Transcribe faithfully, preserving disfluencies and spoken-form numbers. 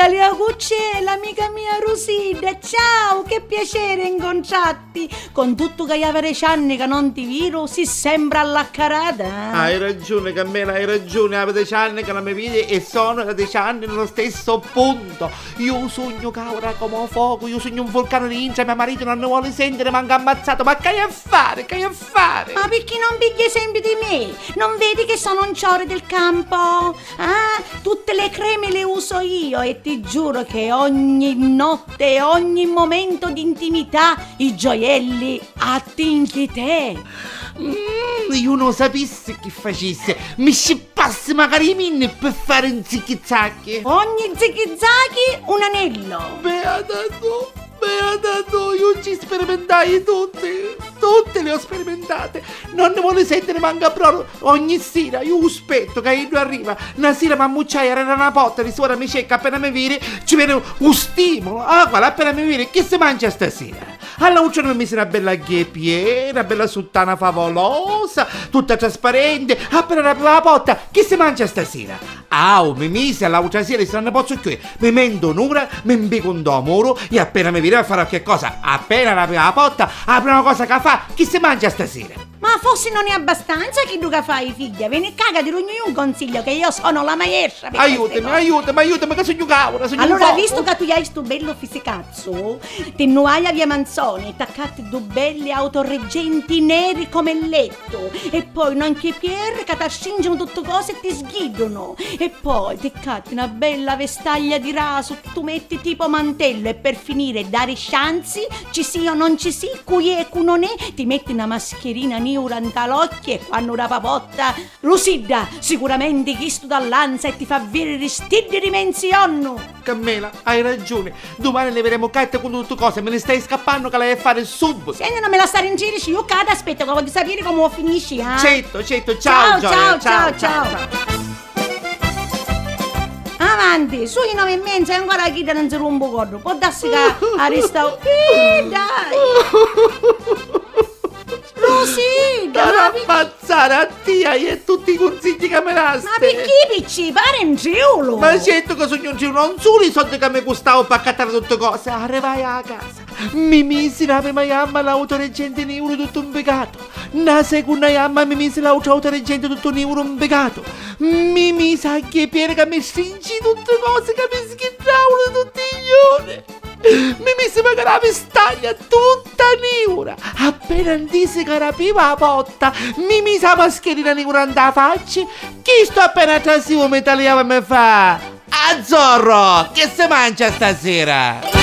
Aliacucci è l'amica mia Rusidda, ciao, che piacere incontrarti! Con tutto che havi deci anni che non ti viru, si sembra allaccarata, eh? Hai ragiuni, Carmela, hai ragiuni, havi deci anni che non mi vidi e sono da deci anni nello stesso punto. Iu sugnu caura comu u focu, iu sugnu un vulcanu di intra, me maritu non ni voli sentiri mancu ammazzatu, ma c'haiu a fari, c'haiu a fari? Ma picchì non pigli esempiu di me? Non vedi che sono un ciore del campo? Ah, tutte le creme le uso io e ti giuro che ogni notte, ogni momento di intimità, i gioielli a tinchitè. Mm, iu non sapissi chi facissi, mi scippassi macari i minni per fare un zichizacchi. Ogni zichizacchi un anello. Beata tu, beata tu, iu ci sperimentai tutti, tutti li ho sperimentati. Non ni voli sentiri mancu a bronu. Ogni sira iu u spettu ca iddu arriva. Na sira m'ammucciai arrera na porta di suora mi cecca, appena mi viri ci veni u stimulu. Ah, quali, appena mi viri, chi si mancia stasira? All'autra mi misi na bella ghiepie, na bella suttana favolosa, tutta trasparenti, appena rapiu a porta, chi si mancia stasira? Au, mi misi all'autra sira, si non ne pozzu cchiù, mi mentu un'ura, mi mpicu nto muru e appena mi viri a fari qualche cosa, appena rapiu a porta, a prima cosa ca fa, chi si mancia stasira? Ma forsi non è abbastanza chiddu ca fai, figghia? Veni ccà ca ti dugnu iu un consiglio, che io sono la maestra pi queste cose. Aiutami, aiutami, aiutami, ca sugnu caura, sugnu un focu. Allora, vistu ca tu hai stu bellu fisicazzu, ti nnu vai a via Manzoni e t'accatti du belli autoreggenti neri come il lettu, e poi non c'è Pierre ca t'astringinu tutti cosi e ti sghiddunu, e poi ti ccatti na bella vestaglia di rasu, tu metti tipo mantello e per finire dare scianzi, ci sì o non ci sì, cu è e cu non è, ti metti na mascherina niura nta l'occhi e quannu rapi a porta, Rusidda, sicuramente chistu t'allanza e ti fa viriri sti dimensionnu! Carmela, hai ragiuni, dumani leviremu carta contru tutti cosi, mi ni stai scappannu ca l'hai a fari subbitu! Senti, non mi lassari in giri, iu ccà t'aspettu ca vogghiu sapiri comu finisci, ah! Certo, certo, ciao, ciao, gioia, ciao, ciao, ciao, ciao. Avanti, su i novi e menza e ancora chidda non si rumpi u coddu. Può darsi ca arrista. Ih, dai! Rusidda, ma picchì? T'haiu a ammazzari a tia e tutti i cunsigghi ca mi dasti. Ma picchì, piccì? Pari un triulu! Ma certu ca sugnu un triulu, non sulu i soddi ca mi custau p'accattari tutti cosi, arrivai a casa. Mi misi na prima jamma l'autoreggenti niuru tuttu mpicatu, na secunna jamma mi misi l'autra autoreggenti tuttu niuru mpicatu, mi misi a ghiepie ca mi stringì tutti cosi ca mi sghiddavunu tutti i jorni, mi misi macari a vistaglia tutta niura, appena ntisi ca rapiva a porta mi misi a mascherina niura nta facci, chistu appena trasiu mi taliava e mi fa: Azzurru, chi si mancia stasira?